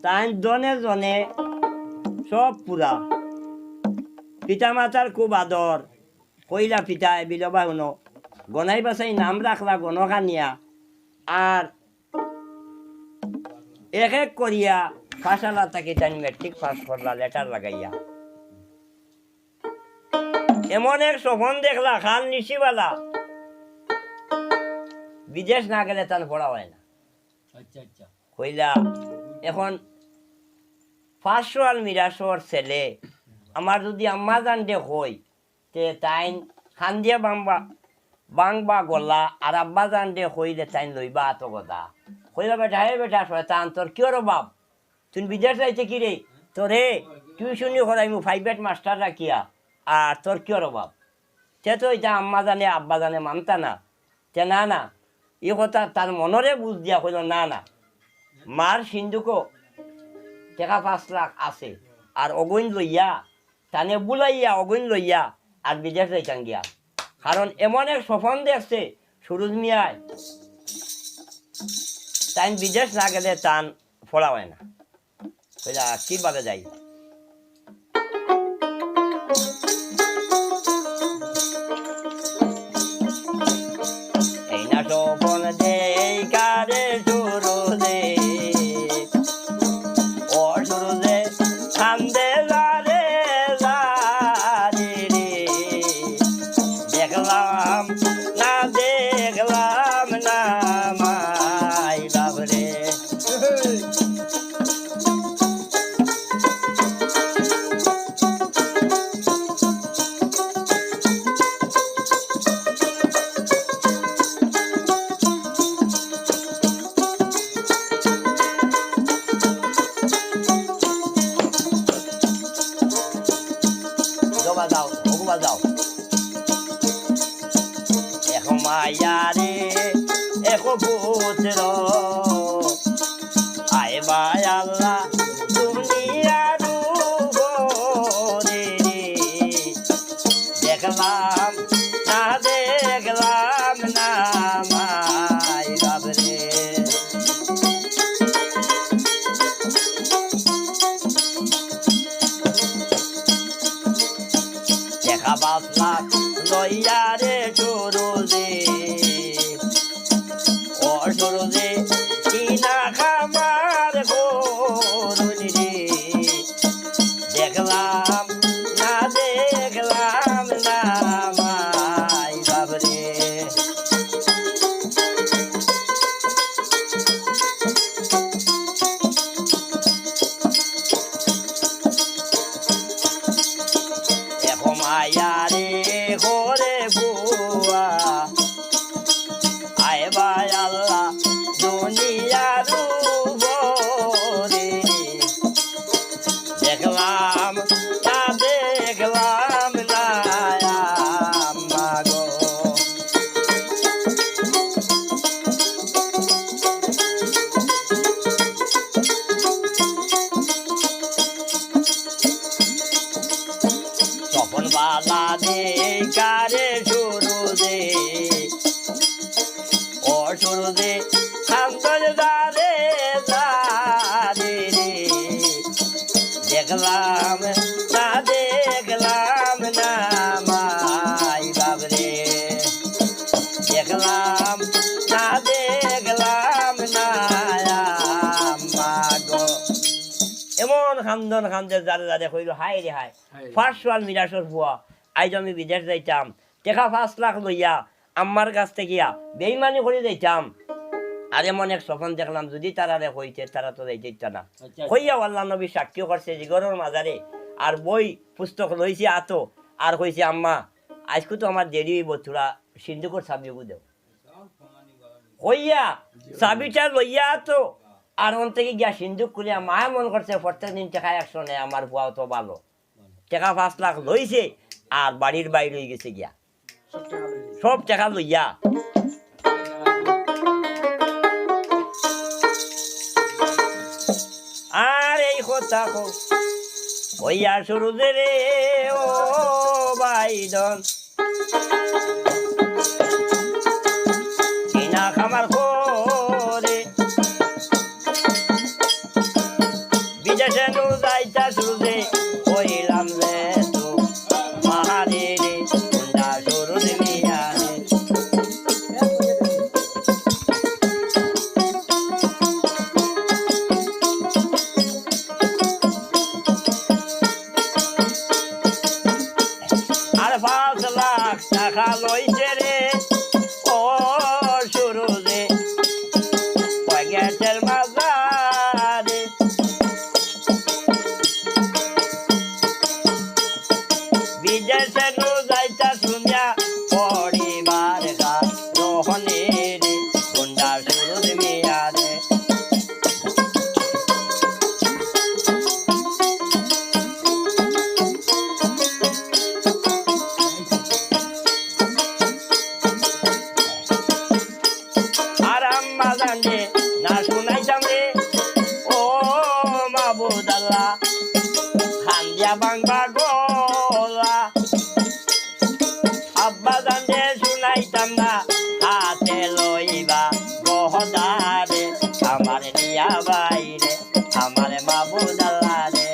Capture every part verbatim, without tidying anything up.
তাইন জনে জনে সব পুরা। পিতা মাতার খুব আদর। কইলা পিতায়, বিলবা হুনো, গনাই বাছাই নাম রাখলা গনখানিয়া। আর এক এক করিয়া পাঠশালা থাকি তাইন মেট্রিক পাস করলা লেটার লাগাইয়া। এমন এক স্বপন দেখলা, খাল নিশিবালা, বিদেশ না গেলে তান পড়া অয় না। আচ্ছা, আচ্ছা। কইলা, এখন পাঁচশো আল মিরাশর ছেলে, আমার যুদি আম্মা জানরে কই, তে তাইন খান্দিয়া বাংবা, বাংবা গলা, আর আব্বা জানরে কইলে তাইন লইবা আতো গদা। কইলা, বেটা, হে বেটা, শয়তান, তোর কিওর অভাব? তুই বিদেশ যাইতে কি রে? তোরে টিউশনি করাইমু, প্রাইভেট মাস্টার রাখিয়া, আর তোর কিওর অভাব? তে তো ইতা আম্মা জানে, আব্বা জানে মানতা না। তে না, না, ই কথা তার মনরে বুঝ দিয়া কইল, না, না, মার সিন্ধুকো টেকা পাঁচ লাখ আছে, আর অগুইন লইয়া, তানে বুলাইয়া, অগুইন লইয়া, আর বিদেশ যাইতাম গিয়া। কারণ এমন এক স্বপন দেখছে সুরুজ মিয়ায়, তাইন বিদেশ না গেলে তান পড়া অয় না। কইলা, কিভাবে যাই? এই না স্বপন দেই কারে সুরুজে, ও সুরুজে কান্দে যারে যারে রে। দেখলাম না, দেখলাম না মাই বাবরে। যাও, বাজাও, ওগো বাজাও। এক মায়ারে, এক পুত্র, আয় বায় আল্লাহ দুনিয়ার উপরে। দেখলাম না, দেখলাম না মাই বাবরে। টেকা পাঁচ লাখ লইয়া রে সুরুজে, ও সুরুজে, কিনা খামার করুন রে। দেখলাম না, দেখলাম না মাই বাবরে। এক মায়ারে করে বুয়া, আয় বায় আল্লাহ দুনিয়ার উপরে। দেখলাম না, দেখলাম না আম্মা গো। স্বপন বালা দেই কারে সুরুজে, ও সুরুজে কান্দন যারে যারে রে। দেখলাম না, দেখলাম না মাই বাবরে। দেখলাম না, দেখলাম না আম্মা গো। এমন কান্দন কান্দে যারে যারে, কইল, হায় রে হায়, হায় রে। পাঁচশো আল মিরাশর ফুয়া, আইজ আমি বিদেশ যাইতাম, টেকা পাঁচ লাখ লইয়া আম্মার কাছ থাকিয়া বেইমানি করি যাইতাম। আর এমন এক স্বপন দেখলাম, যুদি তারারে কইতে, তারা তো যাইতে দিতা না। আচ্ছা। কইয়া আল্লার নবী সাক্ষী করছে, জিগরর মাজারে আর বই পুস্তক লইছে আতো, আর কইছে, আম্মা, আইজকু তো আমার দেরি অইবো, থুড়া সিন্ধুকর চাবি অগু দেও। কইয়া চাবিটা লইয়া আতো, আর অন থাকি গিয়া সিন্ধুক খুলিয়া মায় মন করছে, প্রত্যেক দিন টেকা একশো নেয়, আমার ফুয়াও তো ভালো। টেকা পাঁচ লাখ লইছে, আর বাড়ির বাইর অইগেছে গিয়া। সব টেকা লইয়া। আর এই কথা কও, কইয়া সুরুজে রে ও ভাইদন, কিনা খামার করে। সেনু যাইতা সুরুজে, কইলাম যে তো মাহারিরে, কুন্ডা সুরুজ মিয়ারে। আর পাঁচ লাখ টেকা লইছে রে, ও সুরুজে, পকেটের মাঝারে। বিদেশে নু যাইতা শুনিয়া পরিবার গা রহনে রে, গুন্ডা সুরুজ মিয়া রে। আর আম্মা জানলে না শুনাইতাম রে, ও মাবুদ আল্লাহ, খান্দিয়া বাংবা গলা। আব্বা জানলে শুনাইতাম না, হাতে লইবা গহদারে, আমার নিয়া বাইরে, আমার মাবুদ আল্লাহ রে।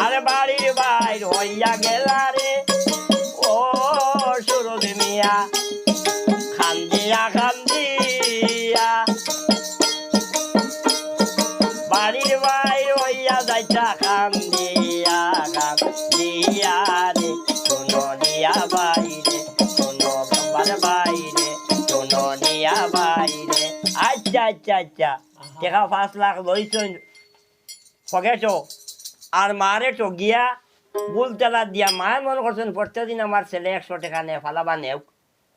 আরে বাড়ির বাইর হইয়া গেলা রে, ও সুরজ মিয়া, খান্দিয়া খান্দিয়া। বাড়ির বাইর হইয়া যাইতা খান্দিয়া খান্দিয়া রে, শুনো নিয়া বাইরে, শুনো বাবার বাইরে, শুনো নিয়া বাইরে। আচ্ছা, আচ্ছা, আচ্ছা। টেকা পাঁচ লাখ লইছইন পকেটো, আর মারে ঠগিয়া, ভুল তালা দিয়া, মায়ে মনে করছইন প্রত্যেকদিন আমার ছেলে একশো টেকা নেয়, ফালাবা নেউক।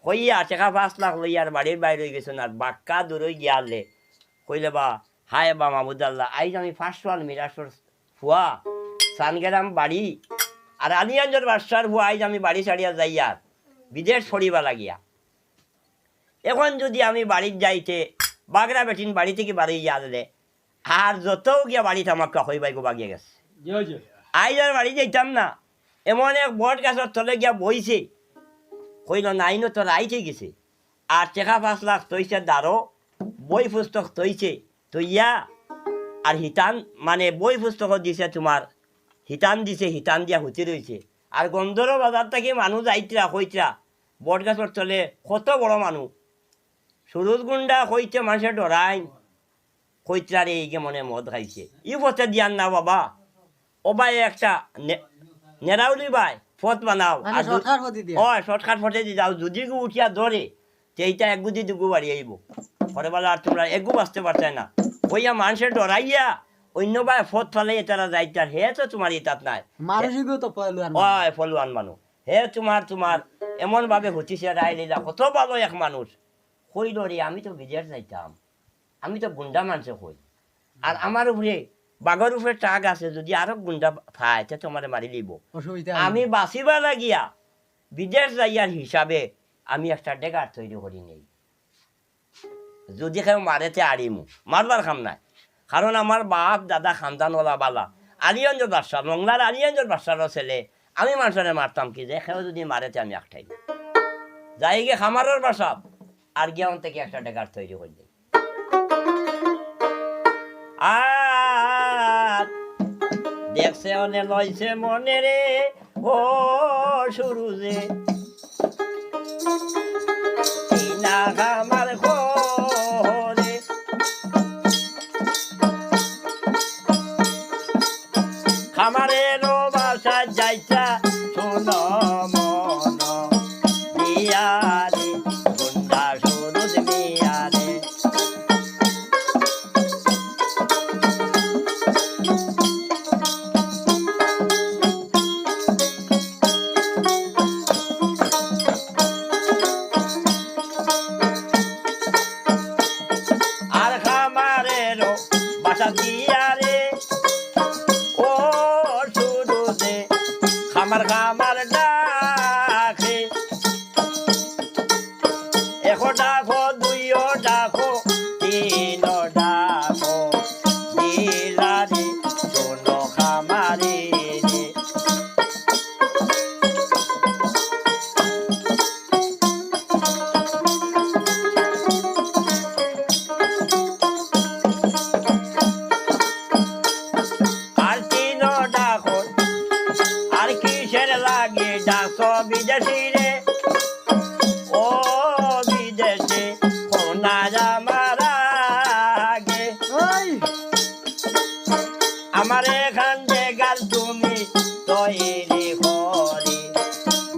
কইয়া টেকা পাঁচ লাখ লইয়া আর বাড়ির বাইর অইগেছইন, আর বাক্কা দূরই গিয়ালে। কইলে বা, হায় বা মাবুদ আল্লাহ, আইজ আমি পাঁচশো আল মিরাশর ফুয়া, সানগেরাম বাড়ি, আর আলিয়াঞ্জর বাদশার ফুয়া, আইজ আমি বাড়ি ছাড়িয়া যাইয়ার বিদেশ পড়িবা লাগিয়া। এখন যুদি আমি বাড়িত যাইতে, বাগরা বেটিন বাড়ি থাকি বারইয়া আনলে, আর যতউ গিয়া বাড়িত আমাক্কা কইবায় গো বাগিয়া গেছে। জি, জি। আইজ আর বাড়ি যাইতাম না। এমন এক বট গাছর তলে গিয়া বইছে। কইল, "নাইন তো রাইত অইগেছে।" আর টেকা পাঁচ লাখ থইছে দারো, বই পুস্তক থইছে, থইয়া আর হিতান, মানে, বই পুস্তক দিছে তুমার, হিতান দিছে, হিতান দিয়া হুতি রইছে। আর গন্ধর্ব বাজার থাকি মানুষ আইতরা, কইতরা, বট গাছর তলে কত বড় মানুষ। সুরুজ গুন্ডা কইতে মানষে ডরাইন, কইতরা রে, ইগে মনে মদ খাইছে। ই পথে দিয়ার না বাবা, ও ভাই একটা নে-, নেরাউলি ভাই, পথ বানাও। মানে আর দু-, shortcut পথে দিয়া। ও, shortcut পথে দি যাও, যুদি গু উঠিয়া ধরে, তে ইটা এক গুদি দুগু বাড়ি আইব। পরে বলে, আর তুমরা এগু বাঁচতে পারতায় না। কইয়া মানষে ডরাইয়া, অইন্য ভাই পথ ফালাইয়া তারা যাইতার, হে তো তুমার ইতাত নাই। মানুষ ইগু তো পহলওয়ান মানুষ। ওই পহলওয়ান মানুষ। হে তুমার, তুমার এমন ভাবে হুতিছে রায় লীলা, কত ভালো এক মানুষ। কইল রে, আমি তো বিদেশ যাইতাম, আমি তো গুন্ডা মানষে কই। আর আমার উপরে, বাঘর উপরে টাক আছে, যুদি আরো গুন্ডা পায়, তে তুমারে মারি লিব। অসুবিধা নাই। আমি বাঁচিবা লাগিয়া বিদেশ যাইয়ার হিসাবে আমি একটা ডেগার তৈরি করি নেই। যুদি কেউ মারে তে আড়িমু, মারবার কাম নাই। কারণ আমার বাপ দাদা খানদানওয়ালা বালা। আলিগঞ্জর বাদশা, মংলার আলিগঞ্জর বাদশারও ছেলে। আমি মানষরে মারতাম কি, যে কেউ যুদি মারে তে আমি একটাই। যাই গিয়া খামারর বাসা, আর গিয়া অন থাকি একটা ডেগার তৈরি করি দেই। আর দেখছে অনে লইছে মনে রে, ও সুরুজে, তিনা খামার করে। খামারের বাসা যাইতা, শুনো মন দিয়া রে, গুন্ডা সুরুজ মিয়া রে। আর খামারেরও বাসা দিয়া রে, ও সুরুজে, খামার খামার ডাকে। একো ডাকো, দুইও ডাকো, তিনও ডাকো, দিলারে, শোনো আমারে খান ডেগার তুমি তৈরি করি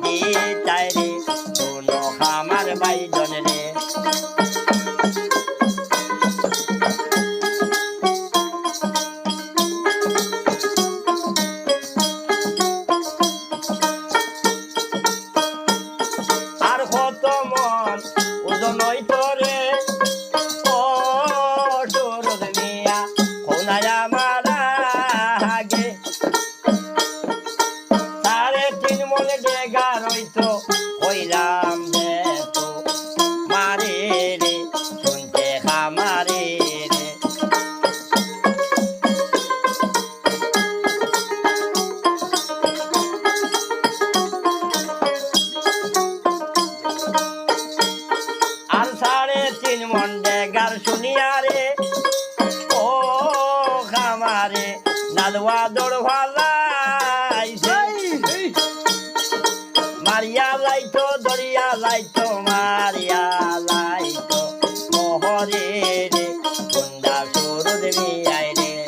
দিতাইরে, হুনো আমার ভাইজন রে। আর কত মন ওজন অইতো রে, ও সুরুজ মিয়া, কও না আমার আগে। সাড়ে তিন মন ডেগার অইতো, কইলাম রে তো মারে রে, শুনতে খামারে রে। আর সাড়ে তিন মন ডেগার শুনিয়া রে, ও খামারে, নালুয়া দৌড় ফালাইছে। মারিয়া লাইতো, ধরিয়া লাইতো, মারিয়া লাইতো, মোহরে রে, গুন্ডা সুরুজ মিয়ায় রে।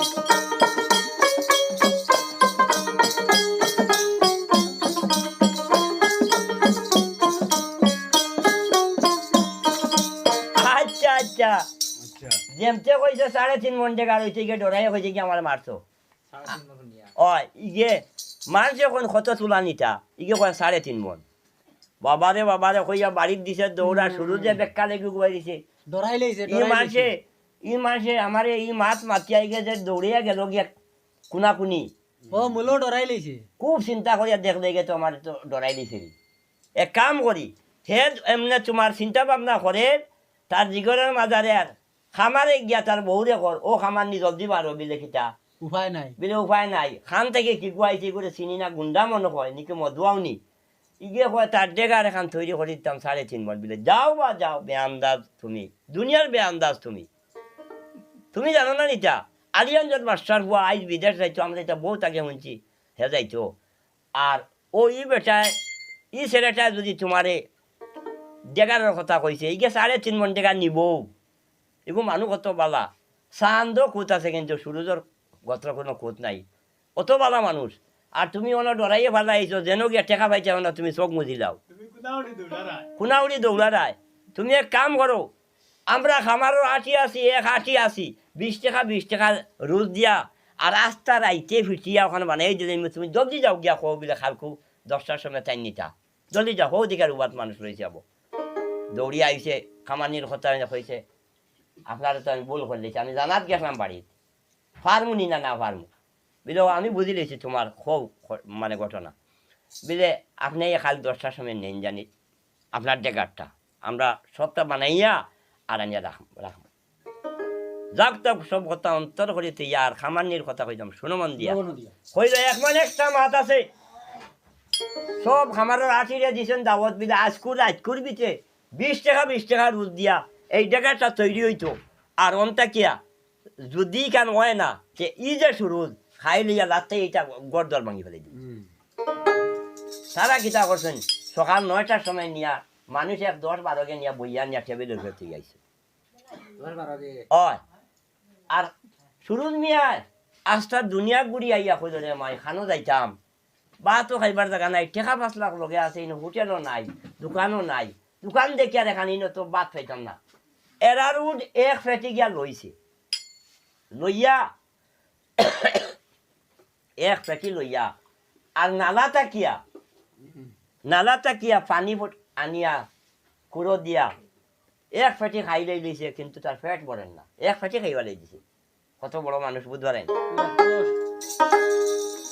আচ্ছা, আচ্ছা। আচ্ছা। যেমতে কইছে সাড়ে তিন মন ডেগার অইতে গিয়া ডরাইয়া কইছে কি আমারে মারছো। সাড়ে তিন মন নিয়া। অয়, ইগে মানষে কইন কত তুলা নিতা, ইগে কইন সাড়ে তিন মন। বাবারে, বাবারে কইয়া বাড়িত দিছে দৌড়া, হুম। সুরুজে বেক্কা লেগে গুয়াই দিছে। ডরাই লইছে, ই ডরাই মানষে, লইছে। ই মানষে আমারে ই মাত মাতিয়া ইগে যে দৌড়িয়া গেল গিয়া কুনাকুনি। ও, মুলো ডরাই লইছে। খুব চিন্তা করিয়া দেখলে ইগে তো আমারে তো ডরাই লইছে রে। এক কাম করি, হে এমনে তুমার চিন্তা ভাবনা করে, তার জিগরের মাজারে আর খামারে গিয়া তার বউরে কর, ও খামার নি জলদি বারো বিলে কিতা। উপায় নাই। বিলে উপায় নাই। খান থাকি কিগু আইছে, ইগুরে চিনি না, গুন্ডা মনো কয়, নিকি মদুয়াও নি। ইগে কয়, তার ডেগার এখান তৈরি করি দিতাম সাড়ে তিন মন বিলে। যাও বা যাও, বেআন্দাজ তুমি। দুনিয়ার বেআন্দাজ তুমি। তুমি জানো না নিতা? আলিয়ানজর মাস্টার ফুয়া আইজ বিদেশ যাইতো, আমরা ইতা বউত আগে হুনছি, হে যাইতো। আর ও ই বেটায়, ই ছেলেটায় যুদি তুমারে ডেগারর কথা কইছে, ইগে সাড়ে তিন মন ডেগার নিবো। ইগু মানুষ কত বালা। চান্দো কুত আছে কিন্তু সুরুজর গতর কুনু কুত নাই। অত বালা মানুষ। আর তুমি অনো ডরাইয়া ফালাইছো, যেন গিয়া টেকা পাইতায় না, তুমি চোখ মুজিলাও। তুমি কুনাউড়ি দৌড়ারায়। কুনাউড়ি দৌড়ারায়। তুমি এক কাম করো, আমরা খামারর আটি আছি, এক আটি আছি, বিশ টেকা, বিশ টেকা রুজ দিয়া, আর আস্তা রাইতে ফিটিয়া অখান বানাই দিলে, তুমি জলদি যাও গিয়া কও বিলে কালকু দশটার সময় তাইন নিতা। জলদি যাও, হউ দিকার উবাত মানুষ রইছে আবো। দৌড়িয়া আইছে, খামার নির কথা কইছে, আপনারে তো আমি ভুল করিলিছি, আমি জানাত গেছলাম বাড়িত। পারমু নি না, না পারমু। বিলে, "ও, আমি বুজিলিছি তুমার হউ খ-, মানে ঘটনা।" বিলে, "আপনে কাইল দশটার সময় নেইন জানি আপনার ডেগারটা, আমরা সবটা বানাইয়া আর আনিয়া রাখ-, রাখমু।" যাক, তাক সব কথা অন্তর করি তৈয়ার, খামার নির কথা কইতাম, শুনো মন দিয়া। শুনো মন দিয়া। কইলো, "এক মন একটা মাত আছে, সব খামারর আটিরে দিছেন দাওয়াত বিলে, আজকুর রাইতকুর ভিতরে বিশ টেকা, বিশ টেকা রুজ দিয়া এই ডেগারটা তৈরি অইতো।" আর অন্তা কিয়া যুদি ইখান অয় না, তে ই যে সুরুজ, খাই লইয়া লাত্তে ইটা গরদর ভাঙি ফালাই দিবো। হুম। তারা কিতা করছইন, সকাল নয়টার সময় নিয়া মানুষ এক দশ বারো গে নিয়া বইয়া নিয়া টেবিলর উপরে থুই আইছে। দশ বারো গে। অয়। আর সুরুজ মিয়ায় আস্তা দুনিয়া ঘুরি আইয়া কইলো, "রে মাই, খানো যাইতাম।" ভাতও খাইবার জাগা নাই, টেকা পাঁচ লাখ লগে আছে, ইনো হোটেলও নাই, দোকানও নাই, দোকান দেখিয়া দেখান, ইনো তো ভাত খাইতাম না। এরারুড এক ফেটি গিয়া লইছে, লইয়া এক ফেটি লইয়া আর নালা থাকিয়া, নালা থাকিয়া পানি ফট-, আনিয়া কুড়ো দিয়া এক ফেটি খাইলাই লইছে, কিন্তু তার পেট ভরের না, এক ফেটি খাইবার লাগি দিছে। কত বড় মানুষ বুঝ পারেন?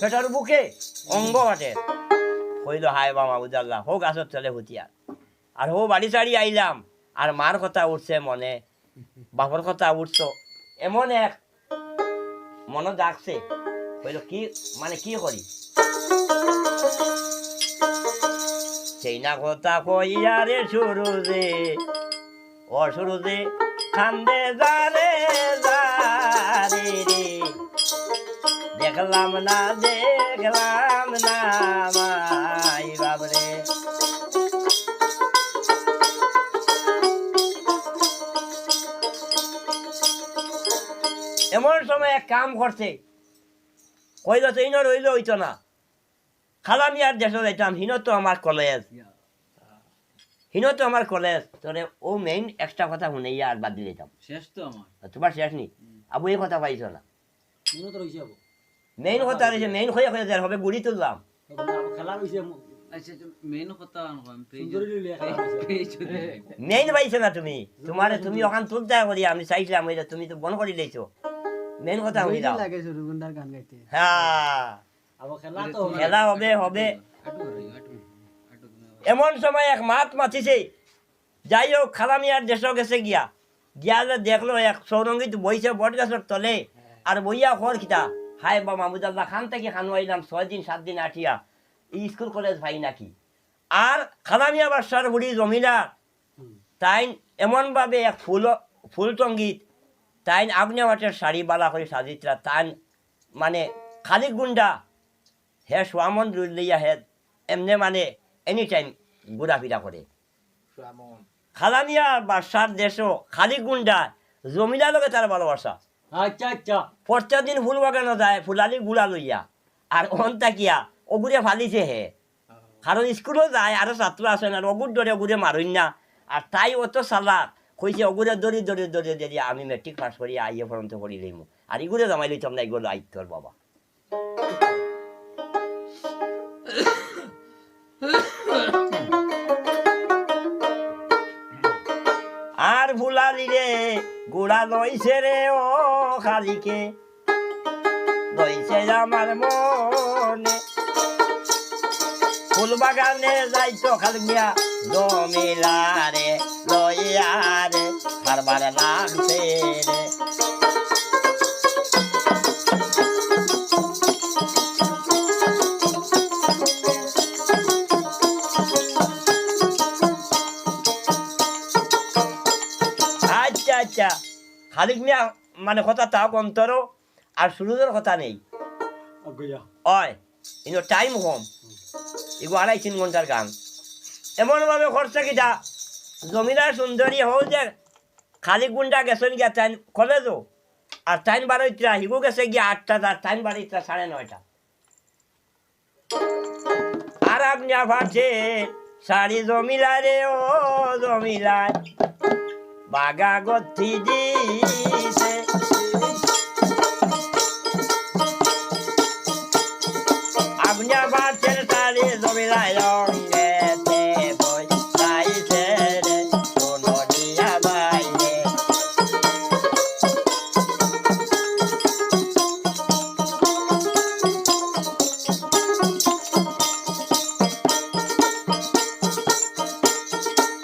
পেটর ভুকে অঙ্গ ফাটের। কইলো, "হায় বা মাবুদ আল্লাহ, হউ গাছর তলে হুতিয়ার। আর হউ বাড়ি ছাড়ি আইলাম, আর মার কথা উঠছে মনে, বাপর কথা উঠছে।" এমন এক মনো ডাকছে, কইলো, "কি, মানে কি করি?" সেই না কথা কইয়া রে সুরুজে, ও সুরুজে কান্দে যারে যারে রে, দেখলাম না, দেখলাম না মাই বাবরে। এমন সময় এক কাম করছে, কইল তো ইনো রইলে অইতো না, খালা মিয়ার দেশো যাইতাম, হিনো তো আমার কলেজ, ইয়া। হিনো তো আমার কলেজ। তোরে অউ মেইন একটা কথা হুনাইয়া আর বাদ দিলাইতাম। শেষ তো আমার। তুমার শেষ নি? হুম। আবু, এই কথা পাইছো না। মনো তো রইছে আবু। মেইন কথা রইছে, মেইন কইয়া কইয়া যার হবে গুড়ি তুললাম। তখন আবু খেলা রইছে, মু- আচ্ছা, আচ্ছা, মেইন কথা আর কম, পেজ সুন্দরী লইলে খেলা রইছে। পেজ মেইন পাইছো না তুমি। তুমারে, তুমি অখান তুলতা করি আমি চাইছিলাম, অইলে তুমি তো বন্ধ করি লইছো। মেইন কথা বই কইলাম। লাগে শুরু গুন্ডার গান গাইতে। হ্যাঁ। আবু খেলা তো হবে। খেলা হবে, হবে। আটু, আটু, আটু, আটু। এমন সময় এক মাত মাতিছে, যাই হোক, খালা মিয়ার দেশো গেছে গিয়া, গিয়া যে দেখলো এক চৌরঙ্গিত বইছে বট গাছর তলে, আর বইয়া কর কিতা, হায় বা মাহমুদ আল্লাহ, খান থাকি খানো আইলাম ছয় দিন সাত দিন আটিয়া, ই স্কুল কলেজ পাই নাকি? আর খালা মিয়া বাদশার বুড়ি জমিলা, হুম। তাইন এমন ভাবে এক ফুল, ফুল টঙ্গিত, তাইন আগুনিয়া বাটের শাড়ি বালা করি সাজিত্রা, তাইন মানে খালি গুন্ডা, হে সোয়ামন লইয়া হে এমনে মানে এনি টাইম ঘুরাফিরা করে। খালা মিয়া বাদশার দেশো খালি গুন্ডা, জমিলা লগে তার ভালোবাসা। আচ্ছা, আচ্ছা। প্রত্যেক দিন ফুল বাগানো যায়, ফুলালি গুলা লইয়া। আর অন থাকিয়া অগুরে ফালিছে হে। কারণ স্কুলো যায়, আরো ছাত্র আছে না, অগুর ডরে অগুরে মারইন না। আর তাই অত চালাক, কইছে, "অগুরে ধরি, ধরি, ধরি, ধরি, আমি মেট্রিক পাস করি, আইয়ে পর্যন্ত করি লইমু। আর ইগুরে জামাই লইতাম না, ইগুলো আইতর বাবা।" আর ফুলালি রে, গুড়া লইছে রে ও খালিকে, লইছে আমার মনে। ফুল বাগানে যাইতো খালি মিয়া জমিলারে লইয়া রে, হারবার লাগছে রে। আচ্ছা, আচ্ছা, খালিক মিয়া, মানে, কথা তাও কম তোরও, আর সুরুজর কথা নেই। অগুয়া। অয়, ইনো টাইম কম। ইগু আড়াই তিন ঘন্টার গান। এমন ভাবে করছে কিতা, জমিলা সুন্দরী হউ যে খালি গুন্ডা গেছইন গিয়া তাইন কলেজো, আর তাইন বারইত্রা, হিগু গেছে গিয়া আটটা, আর তাইন বারইত্রা সাড়ে নয়টা। আর আগুনিয়া ফাটে শাড়ি জমিলা রে ও জমিলায়, বাগা গথি দিছে। আগুনিয়া ফাটে শাড়ি জমিলায়, অঙ্গেতে বই চাইছে রে, হুনো দিয়া বাইরে।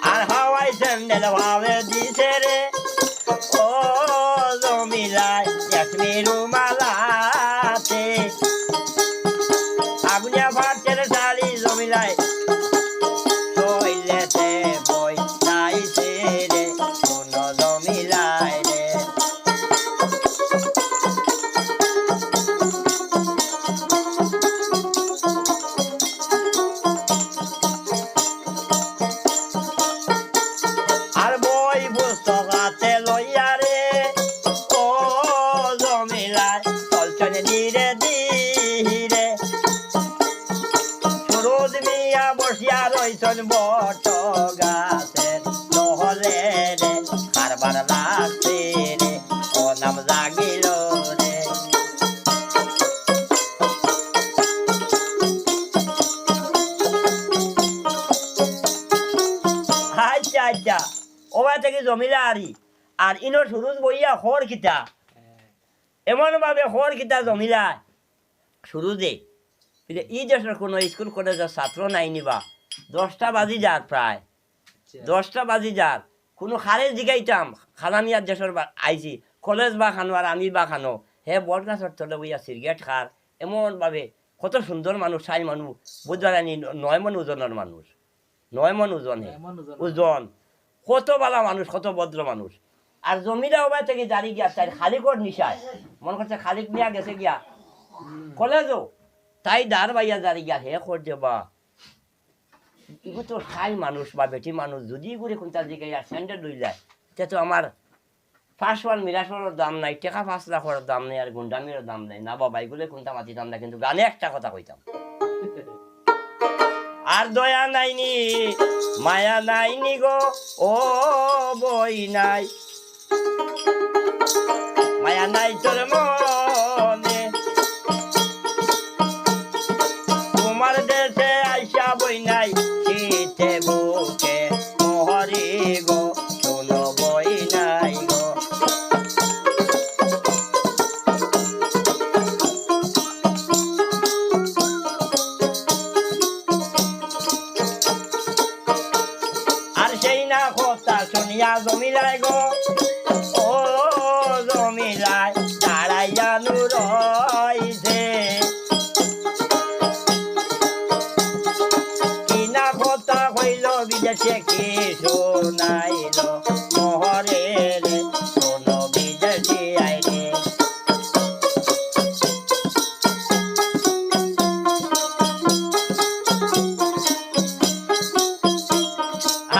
আর হাওয়াই স্যান্ডেল ভাবে দিছে রে, ও জমিলায়, কাশ্মীর রুমালাতে। আগুনিয়া ফাটের শাড়ি জমিলায়, শৈলেতে বই চাইছে রে, হুনো জমিলায় রে। আর বই পুস্তক হাতে লইয়া রে, ও জমিলায়, চলছন ধীরে ধীরে। সুরুজ মিয়া বসিয়া রইছন বট গাছের তলে রে, কারবার লাগছে রে, ও নাম জাগিল রে। আচ্ছা, আচ্ছা, ওবা থাকি জমিলা আরি, আর ইনো সুরুজ বইয়া খর কিতা? এমন ভাবে খর কিতা জমিলা? শুরু দে। বুলে, ই দেশর কোনো স্কুল কলেজর ছাত্র নাই নি বা? দশটা বাজি যার প্রায়। আচ্ছা। দশটা বাজি যার। কোনো খারে জিগাইতাম, খালা মিয়ার দেশর বা-, আইছি, কলেজ বা খানো আর আমি বা খানো। হে বট গাছর তলে বইয়া সিগারেট খার। এমন ভাবে কত সুন্দর মানুষ, সাই মানুষ, বুঝবার আনি ন-, নয় মণ ওজনর মানুষ। নয় মণ ওজন হে। নয় মণ ওজন। ওজন। কত বালা মানুষ, কত ভদ্র মানুষ। আর জমিলা ওবায় থাকি জারি গিয়া, তাইর খালিকর নিশায়। মনে করছে খালিক মিয়া গেছে গিয়া। হুম। কলেজো। তাই দার বাইয়া জারি গিয়া, হে খর যে বা। ইগু তো সাই মানুষ বা বেটি মানুষ, যদি ইগুরে কুন্তা জিগাইয়া স্যান্ডেল লইলায়, তে তো আমার ফাঁসওয়াল মিরাশরও দাম নাই, টেকা পাঁচ লাখর দাম নাই, আর গুন্ডামিরও দাম নাই। না বাবা, ইগুলে কুন্তা মাতিতাম না, কিন্তু গানে একটা কথা কইতাম। আর দয়া নাইনি, মায়া নাইনি গো, ও বইনাই, মায়া নাই তোর মনে। তোমার দেশে আইসা বইনাই, শীতে বুকে মহরি গো, শুনো বইনাই গো। আর সেই না কথা শুনিয়া জমিলায় গো, ও জমিলায় দাঁড়াইয়া নু রইছে। কি না কথা কইল বিদেশে, কি শুনাইল মহরে রে, শুনো বিদেশি আইরে।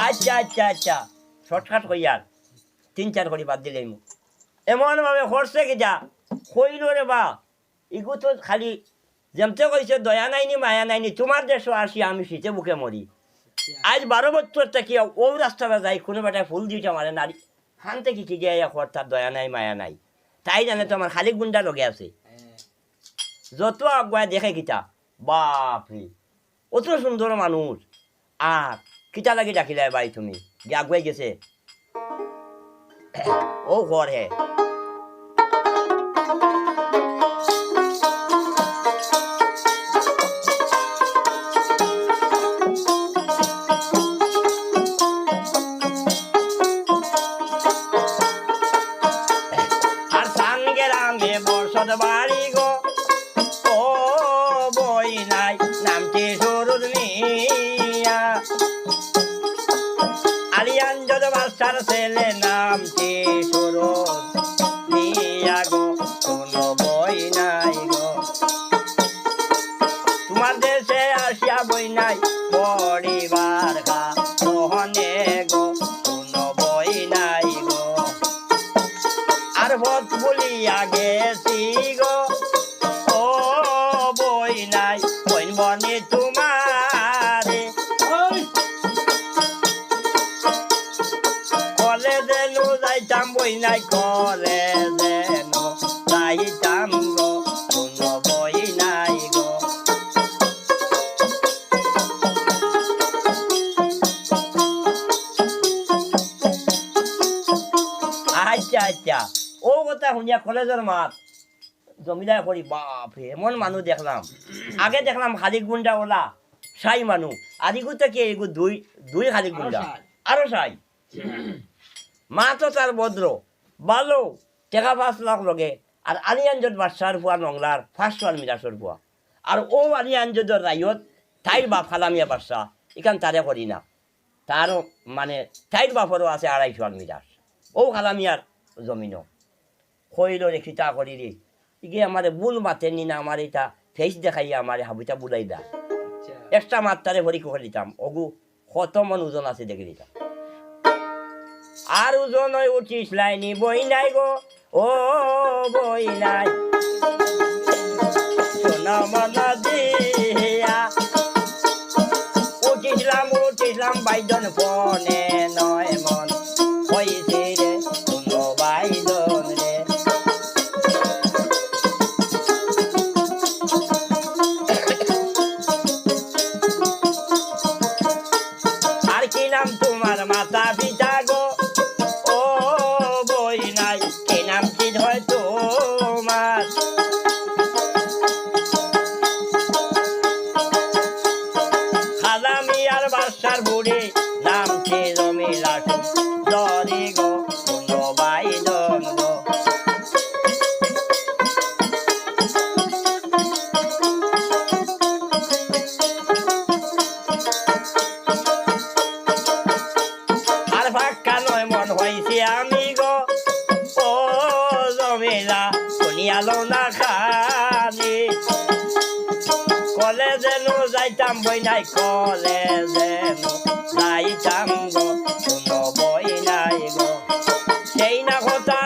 আচ্ছা, আচ্ছা, আচ্ছা, shortcut কইয়ার, তিন চার করি বাদ দিলাইমু। এমন ভাবে করছে কিতা, কইল রে বা, ইগু তো খালি যেমতে কইছে, দয়া নাইনি, মায়া নাইনি, তোমার দেশো আসি আমি শীতে বুকে মরি। আজ বারো বছর থাকিয়া ও রাস্তাটা যাই, কুনু বেটায় ফুল দিতে পারে না, হানতে কি কি গিয়া ইয়া কর, তার দয়া নাই, মায়া নাই। তাই জানে তো আমার খালি গুন্ডা লগে আছে। যত আগুয়ায় দেখে কিতা, বাপ রে, অত সুন্দর মানুষ। আর কিতা লাগি ডাকিলায় ভাই তুমি? যে আগুয়াই গেছে। ও ঘর হে। আর সাঙ্গেরামে বসত বাড়ি গো, ও বইনাই নামটি সুরুজ মিয়া। আলিয়ান যদ বাদশার ছেলে নামটি সুরুজ মিয়া গো, কোনো বইনাই গো। তোমার দেশে আসিয়া বইনাই পরিবার খা রহনে গো, কোনো বইনাই গো। আর পথ ভুলিয়া গেছি গো, ও বইনাই, কইন বনি তোমারে। ওই। কলেজে নু যাইতাম বইনাই, কলেজে নু যাইতাম গো, কোনো বইনাই গো। আচ্ছা, আচ্ছা। ও কথা শুনিয়া কলেজর মাত জমিলায় করি, বাপ রে, এমন মানুষ দেখলাম। আগে দেখলাম খালি গুন্ডা ওলা, সাই মানুষ। আর ইগু থাকি ইগু দুই, দুই খালি গুন্ডা। আরো সাই। আরো সাই। মা তো তার ভদ্র, ভালো, টেকা পাঁচ লাখ লগে, আর আলিয়ানজত বাদশার ফুয়া নংলার, ফাঁসওয়াল মিরাশর ফুয়া। আর ও আলিয়ানজতর রাইত, তাইর বাপ খালামিয়া বাদশা, ইখান তারে করি না। তারও মানে তাইর বাপরও আছে আড়াইশো আল মিরাশ। ও খালামিয়ার জমিনও। কইল রে, কিতা করি রে? ইগে আমারে ভুল মাতে নি না, আমারে ইতা face দেখাইয়া আমারে হাবুতা বুলাই দা। আচ্ছা। Extra মাত্তারে ভরি করে দিতাম। ওগু কত মন ওজন আছে দেখি দিতাম। আর ওজন অয় উঠিস লাইনি বই নাই গো, ও বই নাই। সোনা মন দিয়া। উঠিসলাম, উঠিসলাম বাইদন পনে নয় মন। হইছে রে কোনো বাইদন রে। আর কি নাম তোমার মাতা পিতা গো? ও বই নাই, কি নাম কি হয় তোমার? খালামিয়ার বাসার বুড়ি নাম কি জমিলা সুন্দরী গো, কোনো বাইদন গো। আর ফাক্কা নয় মন হইছে আমি গো, ও জমিলা, শুনিয়ালো না খানি। কলেজে নু যাইতাম বই নাই, কলেজে নু যাইতাম গো, কোনো বই নাই গো। সেই না কথা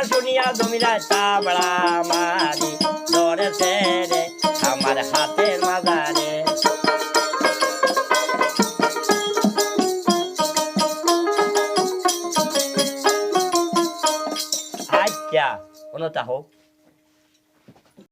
তাবড়া মারি ধরেছে রে আমার হাতের মাঝারে। আচ্ছা, অনতা হোক।